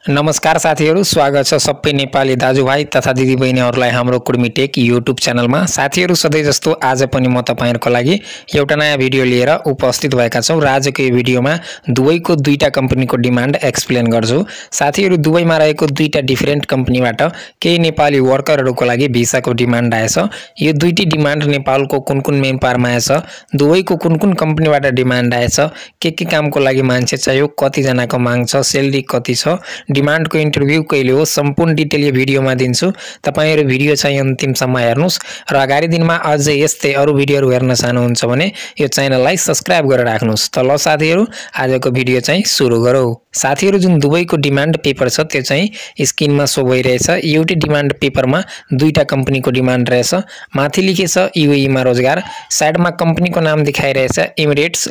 नमस्कार साथीहरु, स्वागत छ सबै नेपाली दाजुभाइ तथा दिदीबहिनीहरुलाई हाम्रो कुर्मी टेक युट्युब च्यानलमा। साथीहरु, सधैं जस्तो आज पनि म तपाईहरुको लागि एउटा नयाँ भिडियो लिएर उपस्थित भएका छौं र आजको यो भिडियोमा दुबईको दुईटा कम्पनीको डिमान्ड एक्सप्लेन गर्छु। साथीहरु, दुबईमा रहेको दुईटा डिफरेन्ट कम्पनीबाट केही नेपाली वर्करहरुको लागि भिसाको डिमान्ड आएछ। यो दुईटी डिमान्ड नेपालको कुन मेन पावरमा आएछ, दुबईको कुन कम्पनीबाट डिमान्ड आएछ, के कामको लागि मान्छे चाहियो, कति जनाको माग छ, सैलरी कति छ, डिमान्ड को इन्टरभ्यू कहिले हो, सम्पूर्ण डिटेल यो भिडियोमा दिन्छु। तपाईहरु भिडियो चाहिँ अन्तिमसम्म हेर्नुस् र आगामी दिनमा अझै यस्तै अरु भिडियोहरु हेर्न चाहनुहुन्छ भने यो च्यानललाई सब्स्क्राइब गरेर राख्नुस्। त ल साथीहरु, आजको भिडियो चाहिँ सुरु गरौँ। साथीहरु, जुन दुबईको डिमान्ड पेपर छ त्यो चाहिँ स्क्रिनमा शो भइरहेछ। एउटै डिमान्ड पेपरमा दुईटा कम्पनीको डिमान्ड रहेछ। माथि लेखेछ यूएई मा रोजगार, साइडमा कम्पनीको नाम देखाइरहेछ एमिरेट्स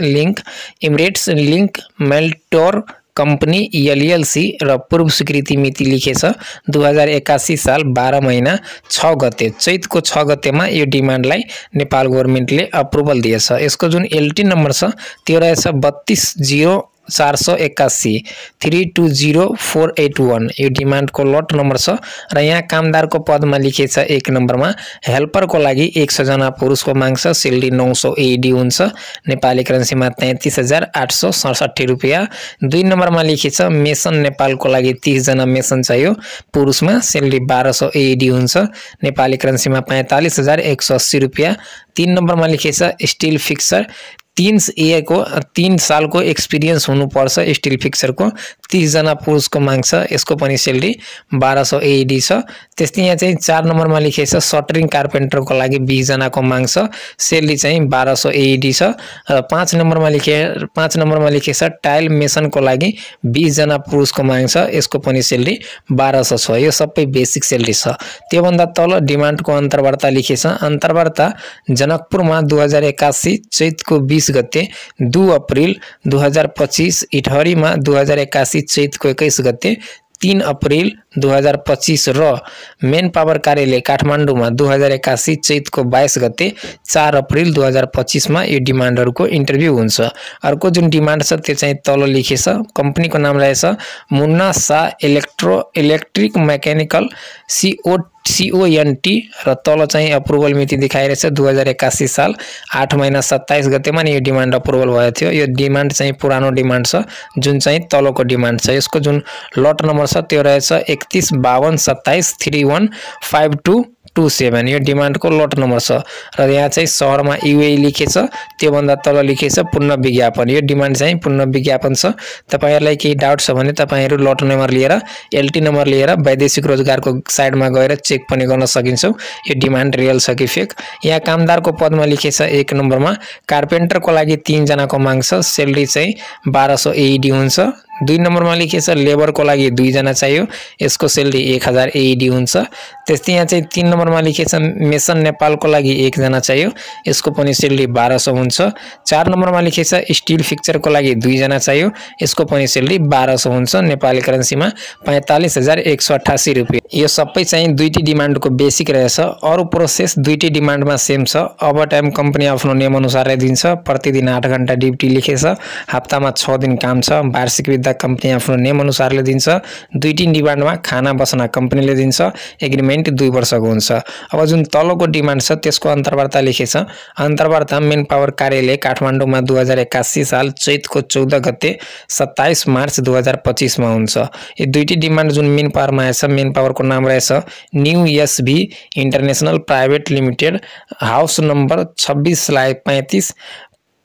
लिंक मेल्टोर कंपनी एलएलसी र पूर्व स्वीकृति मिति लिखेछ 2081 साल 12 महिना 6 गते, चैतको 6 गतेमा यो डिमान्डलाई नेपाल गभर्नमेन्टले अप्रुभल दिएछ। यसको जुन एलटी नम्बर छ त्यो रहेछ 320481 320481। यो डिमान्डको लट नम्बर छ र यहाँ कामदारको पदमा लिखेछ 1 नम्बरमा हेल्परको लागि 100 जना पुरुषको माग छ, सैलरी 900 एडी हुन्छ, नेपाली करेन्सीमा 33867 रुपैयाँ। 2 नम्बरमा लिखेछ मेसन नेपालको लागि 30 जना मेसन चाहियो, पुरुषमा सैलरी 1200 एडी हुन्छ, नेपाली करेन्सीमा 45180 रुपैयाँ। 3 नम्बरमा लिखेछ स्टील फिक्सर 3 सालको एक्सपिरियन्स हुनुपर्छ, स्टील फिक्सरको 30 जना पुरुषको माग छ, यसको पनि सैलरी 1200 एडी छ। त्यस्तै यहाँ चाहिँ 4 नम्बरमा लिखेछ सटरिङ कार्पेन्टरको लागि 20 जनाको माग छ, सैलरी चाहिँ 1200 एडी छ। र 5 नम्बरमा लिखेछ टाइल मेसनको लागि 20 जना पुरुषको माग छ, यसको पनि सैलरी 1200 छ। यो सबै बेसिक सैलरी छ। त्यो भन्दा तल डिमान्डको अन्तर्वार्ता लिखेछ। अन्तर्वार्ता जनकपुरमा 2081 चैतको 20 गते, 2 अप्रिल 2025 इटहरीमा 2081 चैतको 21 गते, 3 अप्रिल 2025 र मेन पावर कार्यालय काठमाडौँमा 2081 चैतको 22 गते, 4 अप्रिल 2025 मा यो डिमान्डहरुको इन्टरभ्यू हुन्छ। अर्को जुन डिमान्ड छ त्यो चाहिँ तल लेखेछ। कम्पनीको नाम रहेछ Munna Shah electric mechanical CONT र तल चाहिँ अप्रुभल मिति देखाइरहेछ 2081 साल 8 महिना 27 गतेमा नि यो डिमान्ड अप्रुभल भएको थियो। यो डिमान्ड चाहिँ पुरानो डिमान्ड छ, जुन चाहिँ तलको डिमान्ड छ। यसको जुन लट नम्बर छ त्यो रहेछ 315227 यो डिमान्डको लट नम्बर छ। र यहाँ चाहिँ शहरमा यूएई लेखेछ, त्यो भन्दा तल लेखेछ पूर्ण विज्ञापन। यो डिमान्ड चाहिँ पूर्ण विज्ञापन छ। तपाईहरुलाई केही डाउट छ भने तपाईहरु लट नम्बर लिएर एलटी नम्बर लिएर वैदेशिक रोजगारको साइडमा गएर चेक पनि गर्न सकिन्छ यो डिमान्ड रियल छ कि फेक। यहाँ कामदारको पदमा लेखेछ 1 नम्बरमा कार्पेन्टरको लागि 3 जनाको माग छ, सैलरी चाहिँ 1200 एडी हुन्छ। 2 नम्बरमा लेखेछ लेबरको लागि 2 जना चाहियो, यसको सैलरी 1000 एडी हुन्छ। त्यस्तै यहाँ चाहिँ 3 नम्बरमा लेखेछ मेसन नेपालको लागि 1 जना चाहियो, यसको पनि सैलरी 1200 हुन्छ। 4 नम्बरमा लेखेछ स्टील फिक्सरको लागि 2 जना चाहियो, यसको पनि सैलरी 1200 हुन्छ, नेपाली करेन्सीमा 45188 रुपैयाँ। यो सबै चाहिँ दुईटी डिमान्डको बेसिक रहेछ। अरु प्रोसेस दुईटी डिमान्डमा सेम छ। ओभर टाइम कम्पनी आफ्नो नियम अनुसारले दिन्छ, प्रतिदिन 8 घण्टा ड्युटी लेखेछ, हप्तामा 6 दिन काम छ, वार्षिक वृद्धि कम्पनी आफ्नो नियम अनुसारले दिन्छ। दुईटी डिमान्डमा खाना बस्ना कम्पनीले दिन्छ, एग्रीमेन्ट 2 वर्षको हुन्छ। अब जुन तलको डिमान्ड छ त्यसको अन्तर्वार्ता लेखेछ। अन्तर्वार्ता मेन पावर कार्यालय काठमाडौँमा 2081 साल चैतको 14 गते 27 मार्च 2025 मा हुन्छ। यो दुईटी डिमान्ड जुन मेन पावरमा आएछ, मेन पावरको नाम रहेछ new SB international private limited, house number 26/35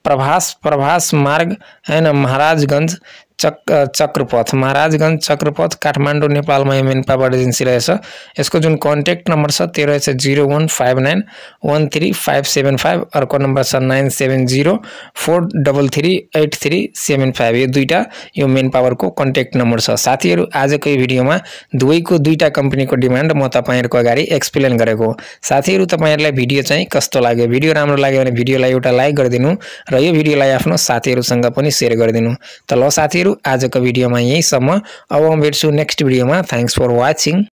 Prabhas मार्ग हैन, महाराजगंज चक्रपथ काठमाडौँ नेपालमा मेन पावर एजेन्सी रहेछ। यसको जुन कन्ट्याक्ट नम्बर छ त्यो रहेछ 0159135575, अर्को नम्बर छ 9704338375। यो दुईटा यो मेन पावरको कन्ट्याक्ट नम्बर छ। साथीहरु, आजको यो भिडियोमा दुबईको दुईटा कम्पनीको डिमान्ड म तपाईहरुको अगाडि एक्सप्लेन गरेको। साथीहरु, तपाईहरुलाई भिडियो चाहिँ कस्तो लाग्यो? भिडियो राम्रो लाग्यो भने भिडियोलाई एउटा लाइक गरिदिनु र यो भिडियोलाई आफ्नो साथीहरुसँग पनि शेयर गरिदिनु। त ल साथीहरु, आजको भिडियोमा यहीसम्म। अब म भेट्छु नेक्स्ट भिडियोमा। Thanks for watching.